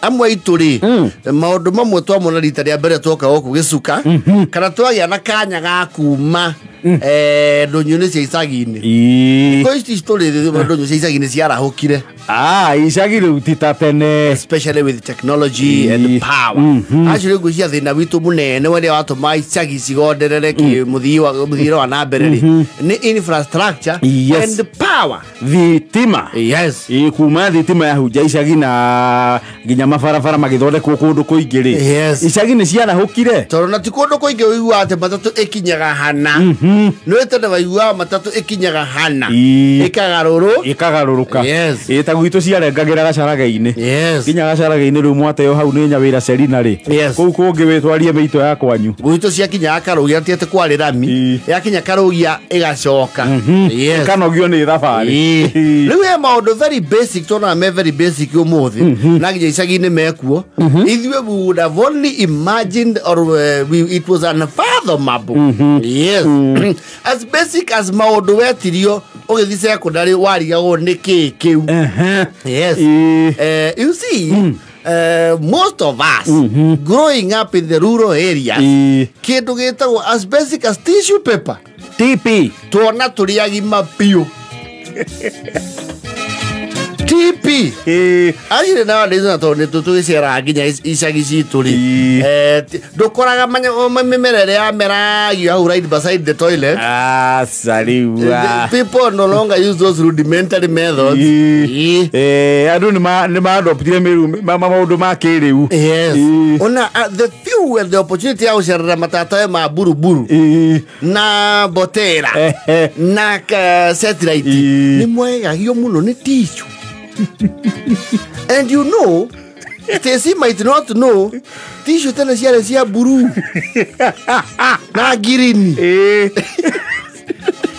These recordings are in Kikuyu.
Amwe aitũ rĩ, maũndũ mamwe twamona rita rĩa mbere twoka gũkũ gĩcuka, kana twagĩa na kanya ga kuma ndũnyũ-inĩ cia icagi-inĩ. Thikũ ici tũrĩ ndũnyũ cia icagi-inĩ ciarahũkire. Icagi rĩu ti ta tene. Especially with technology and power. Actually ngwĩciria thĩna witũ mũnene ũrĩa watũma icagi cigonderere mũthiĩre wa na mbere rĩ, nĩ infrastructure and power. Thitima. Yes. Kuma thitima yahunja icagi na nginya mabarabara magĩthondekwo kũndũ kũingĩ rĩ. Yes. Icagi nĩ ciarahũkire. Tondũ na ti kũndũ kũingĩ ũiguaga atĩ matatũ ĩkinyaga hana. Nĩ tene waiguaga matatũ ĩkinyaga hana. Ĩkagarũrũka. Yes. Ta gwitũ ciarengagĩra gacarage-inĩ. Yes. Nginya gacarage-inĩ rĩu mwateo hau nĩ Nyawĩra Serina rĩ. Yes. Kũu kũngĩ wĩtwarie mĩito ya kwanyu. Gwitũ ciakinyaga Karũgia ti atĩ kwarĩ rami. Yakinya Karũgia ĩgacoka. Yes. Ĩkanogio nĩ thabarĩ. Rĩu he maũndũ very basic tuonaga me very basic ũmũthĩ na nginya icagi-inĩ mekuo. Ithuĩ we would have only imagined or it was unfathomable. Yes. As basic as maũndũ wetirio ũgĩthiĩ secondary warigagwo nĩ kĩĩ kĩu. Yes. You see, most of us growing up in the rural areas, kĩndũ gĩtagwo as basic as tissue paper. TP. Tuona tũrĩ agima biũ. TP. Actually nowadays na tondũ nĩ tũgĩceraga nginya icagi citũ rĩ, ndũkoraga mĩmera ĩrĩa yameragio hau right beside the toilet. Aca rĩu. People no longer use those rudimentary methods. Andũ nĩ ma-adoptire maũndũ ma kĩrĩu. Yes. Ona the few and the opportunity ya gũcerera matatawe ma buruburu na botera na satellite nĩ mwegagio mũno nĩ tissue. And you know, Stacy might not know, tissue tena ciarĩ cia blue na green.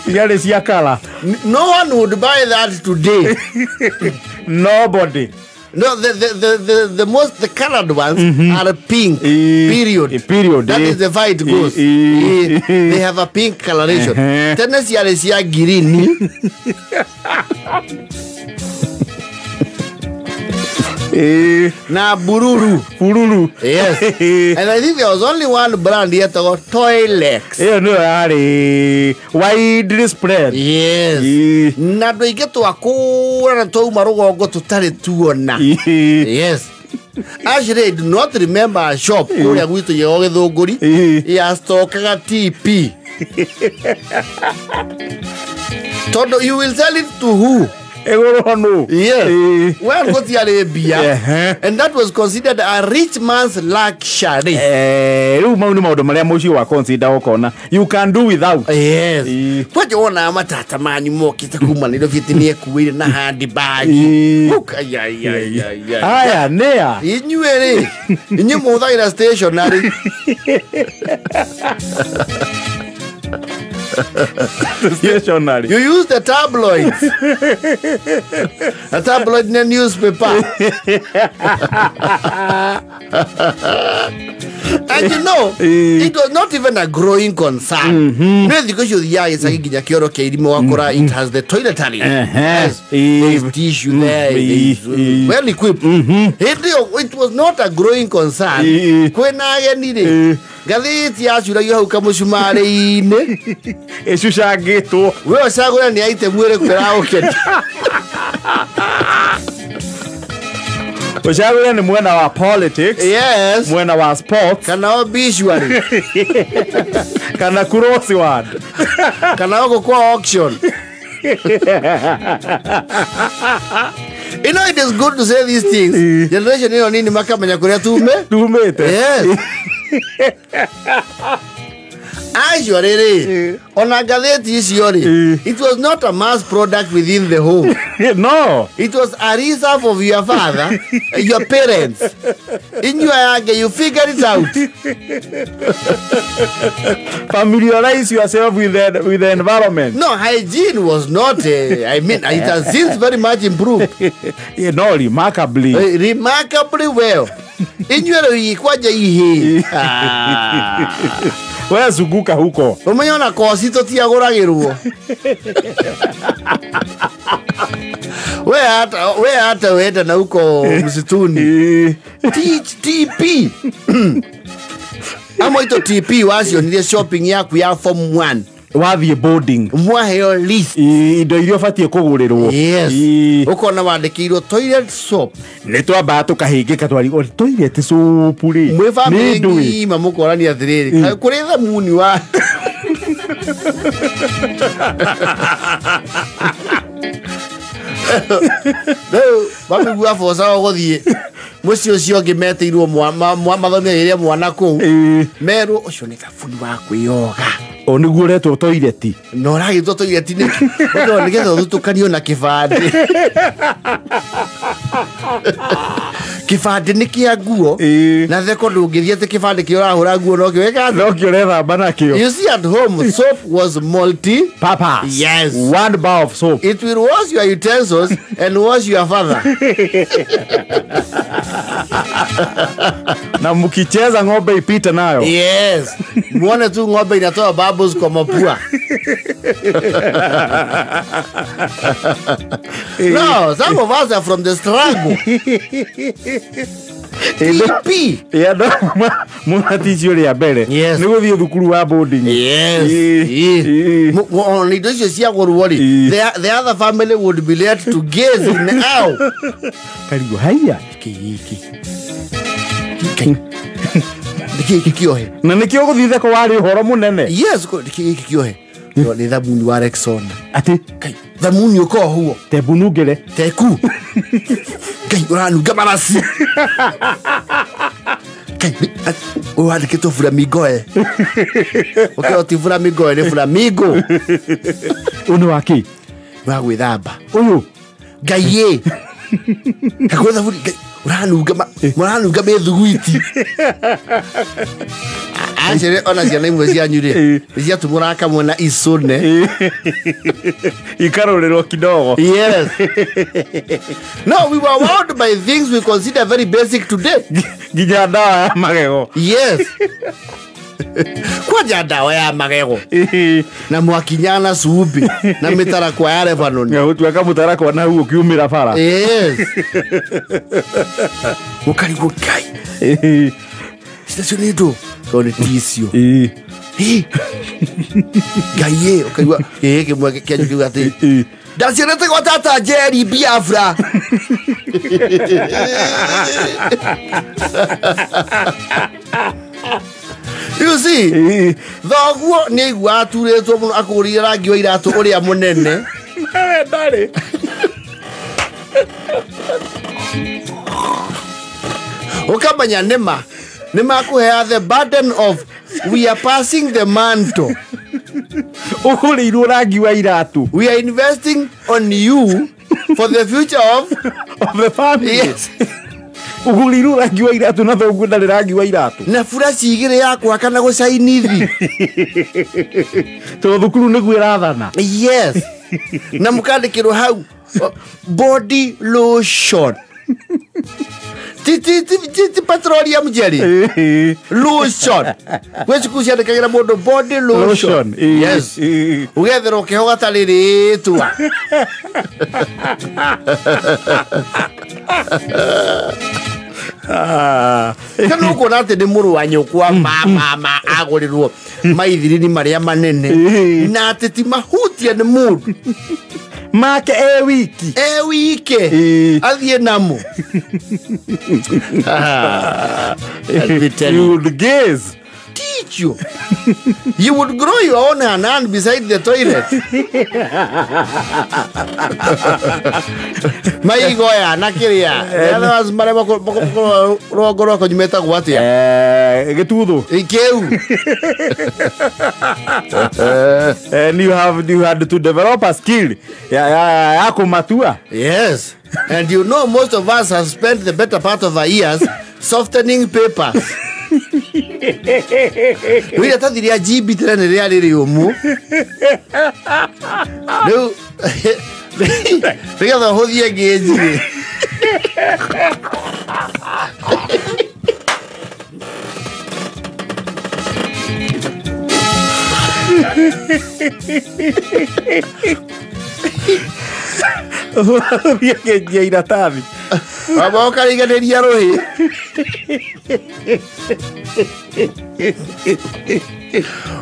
Ciarĩ cia colour. No one would buy that today. Nobody. No, the most the colored ones are pink. Period. Period. That is the fight goes. They have a pink coloration. Tena ciarĩ cia green. Na bururu. Bururu. Yes. And I think there was only one brand here called Toilex. Yeah, no, widely spread. Yes. Na andũ aingĩ twakũra na twauma rũgongo tũtarĩ tuona. Yes. Actually, I do not remember a shop kũrĩa gwitũ gĩgo Gĩthũngũri yastokaga TP. Tondũ you will sell it to who? Yes. Well, gũtiarĩ mbia. And that was considered a rich man's luxury. Rĩu mau nĩ maũndũ marĩa mũciĩ wa consider ũkona you can do without. Yes. Kwanja wonaga matata manyu mokĩte kuma Nairobi atĩ nĩekuĩire na handbag. Aya nĩa inyuĩ rĩ, inyuĩ mũhũthagĩra stationery. Stationery. You use the tabloids. A tabloid in a newspaper. And you know, it was not even a growing concern. No, because you it has the toiletries. Yes. There's tissue there. Well equipped. It was not a growing concern. Ngathĩti yacuragio hau kamũcumarĩ-inĩ ĩcucangĩtwo. We ũcagũre nĩ item ĩrĩkũ ĩragũkenia. Ũcagũre nĩ mwena wa politics. Yes. Mwena wa sports. Kana obituary. Kana crossword. Kana gũkũ kwa auction. You know, it is good to say these things. Generation ĩno nini makamenya kũrĩa tume. Tumĩte. Yes. Actually, ona ngathĩti icio rĩ, it was not a mass product within the home. No. It was a reserve of your father, your parents. Inyuĩ aya you figure it out. Familiarize yourself with the environment. No, hygiene was not, I mean, it has since very much improved. Yeah, no, remarkably. Remarkably well. Inyuĩ rĩu kwanja ihĩ. We zunguka huko. Ũmenye ona koci tũtiagũragĩrwo. We hata uenda na huko msituni. TP. Amo ito TP wacionirie shopping yaku ya form 1. Wathiĩ boarding. Mwaheo list. Indo iria ũbatiĩ kũgũrĩrwo. Yes. Ũkona wandĩkĩirwo toilet soap. Nĩ twambaga tũkahĩngĩka twarigwo toilet soap rĩ. Mwĩ bamĩrĩ ng'ima mũkorania atĩrĩrĩ, kũrĩ thamuni wa rĩu mamĩgua boca ũgũthiĩ mũciĩ ũcio ũngĩ metĩirwo mathomithagĩria mwana kũu merwo ũcio nĩ thabuni wa kwĩyoga. O nĩguo ũretwo toilet. Na ũragĩtwo toilet nĩkĩ? Ũndũ nĩgetha ũthutũkanio na kĩbandĩ. Kĩbandĩ nĩ kĩa nguo na theko ndũngĩthiĩ atĩ kĩbandĩ kĩo ũrahũra nguo no kĩo wĩka no kĩo ũrethamba nakĩo. You see at home soap was multi purpose. Yes. One bar of soap. It will wash your utensils and wash your father. Na mkicheza ng'ombe ipite nayo. Yes. Muone tu ng'ombe inatoa bubbles kwa mapua. No, some of us are from the struggle. TP. Yeah, no, munaticio rĩa mbere. Yes. Nĩ gũthiĩ thukuru wa boarding. Yes. Indo icio ciagũrwo rĩ, the other family would be left to gaze in awe. Karigwo haiya. Gĩkĩ. Gĩkĩ kĩohe. Na nĩkĩo gũthiĩ theko warĩ ũhoro mũnene. Yes, gĩkĩ kĩohe. Nĩ thabuni wa Rexona. Atĩ? Kai, thamuni ũkoragwo huo. Tebunungĩre. Teku. Kai, ũranunga maraci. Kai, ũyũ wandĩkĩtwo flamingoe. Ũkĩrwo ti flamingoe, nĩ flamingo. Ũyũ nĩ wa kĩ? Wa gwĩthamba. Ũyũ? Ngai ĩ. Kakwĩ thabuni, Ngai, ũranunga mĩthuguiti. Actually, ona ciana imwe cianyu rĩ, nĩciatũmũraga kamwe na icũne. Ikarũrĩrwo kidogo. Yes. No, we were wowed by things we consider very basic today. Nginya ndawa ya magego. Yes. Kwanja ndawa ya magego. Na mwakinya na cumbĩ na mĩtarakwa ya Lebanon. Gũtuĩka mũtarakwa na hau ũkiumĩra bara. Yes. Ũkarigwo Ngai. Ciacio nĩ ndũ? Tondũ nĩ ti icio. Ngai ĩ, ũkaigua gĩkĩ kĩmwe kĩanyu kĩuga atĩ ndacionete gwa tata Jerry Biafra. You see, thoguo nĩ aigua aturĩtwo mũno akũgũrĩire rangi wa iratũ ũrĩa mũnene. Nawe ndarĩ. Ũkamenya nĩma nĩmakũhea the burden of we are passing the mantle. Ũgũrĩirwo rangi wa iratũ. We are investing on you for the future of the family. Yes. Ũgũrĩirwo rangi wa iratũ na thoguo ndarĩ rangi wa iratũ. Na buraci igĩrĩ ya gwaka na gũcainithi. Tondũ thukuru nĩguo ĩrathana. Yes. Na mũkandĩkĩrwo hau body lotion. Ti petroleum jelly. Lotion. Gwĩ cukuru ciandĩkagĩra mũndũ body lotion. Yes. Ũgetherwo kĩho gatarĩ rĩtwa. Kana ũkuona atĩ nĩ mũrũ wa nyũkwa mama agũrĩrwo maithirini marĩa manene na atĩ ti mahutie nĩ mũndũ. Make e wiki. E wiki. Athiĩ namo. You would gaze. Teach you. You would grow your own hand beside the toilet. Maigoya na kĩrĩa. Otherwise marĩa rũgongo rwakwa metagwo atĩa? Gĩtuthu. Kĩu. And you had to develop a skill ya kũmatua. Yes. And you know most of us have spent the better part of our years softening papers. Rĩu iratathi rĩa GB tene nĩ rĩarĩ rĩũmũ. Rĩu nĩgetha ũhũthie ngĩnji rĩ. Thiĩ akĩenjia iratathi. Wamba ũkariganĩria rũhĩ.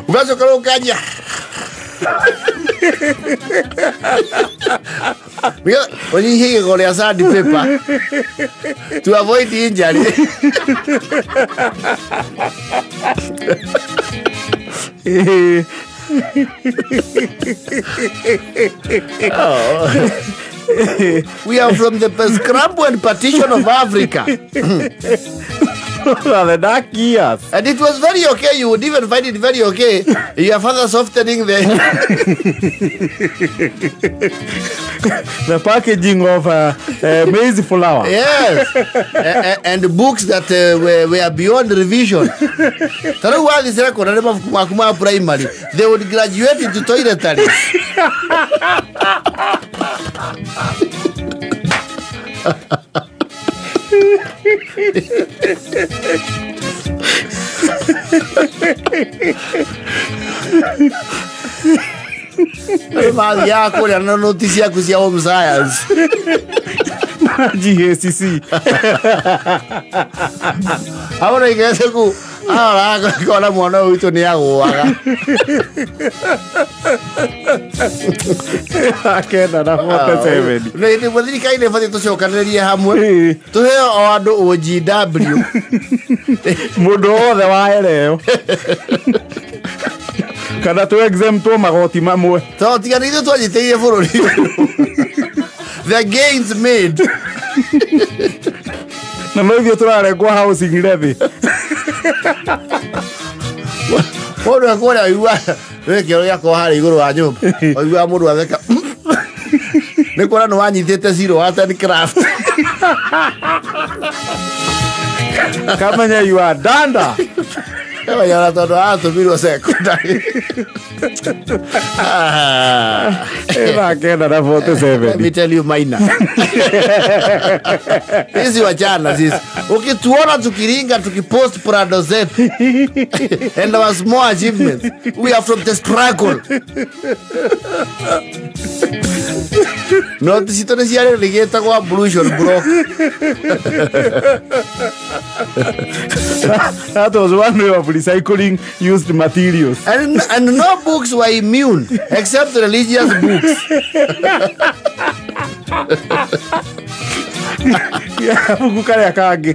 Ũgacoka rĩu ũkanjia. Nĩgetha ũnyihie igego rĩa sandpaper to avoid injury. We are from the scramble and partition of Africa. The dark years. And it was very okay. You would even find it very okay. Your father softening the the packaging of maize flour. Yes. And books that were beyond revision. Tarau wathi secondary mabuku maku ma primary, they would graduate into toiletries. Mathiaga kũrĩa na noti ciaku cia home science. Na GACC. Hau na igece ku arora kona mwana ũyũ witũ nĩ agũaga. 947. Nĩ thirikari nĩ ĩbatiĩ tũcokanĩrĩrie hamwe tũheo o andũ OGW. Mũndũ wothe wahereo. Kana tũ exemptwo magoti mamwe. To tiga nĩ ithuĩ twanyitĩrĩire bũrũri. The gains made. Na no ithuĩ tũrarengwo housing levy. Mũndũ ekũrĩa oigua wĩ kĩoro gĩakwa harĩa igũrũ wa nyũmba. Oiguaga mũndũ atheka. Nĩ kuona nĩ wanyitĩte zero wa ten craft. Kamenya you are danda. Kamenya tondũ atũmirwo secondary. 947. Let me tell you maina. Sisi wachana sisi. Ukituona tukiringa tukipost Prado zetu and our small achievements, we are from the struggle. No citũ nĩ ciarĩrĩgĩtagwo ablution block. That was one way of recycling used materials. And no books were immune except religious books. Kabuku karĩa kangĩ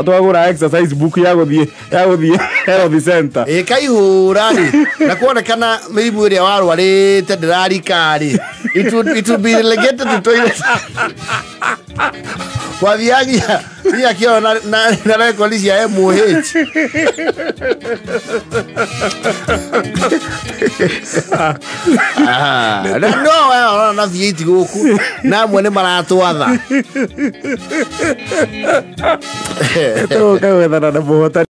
twagũra exercise book ya gũthiĩ health center. Ĩ kaihũra rĩ na kuonekana mĩrimũ ĩrĩa warwarĩte ndĩrarika rĩ, it would be relegated to toilet. Wathiagia nginya kĩoro na rekodi cia MOH. No we ũrona na V8 gũkũ na amwe nĩ maratwatha. Tũgũka gwethana na mũhotani.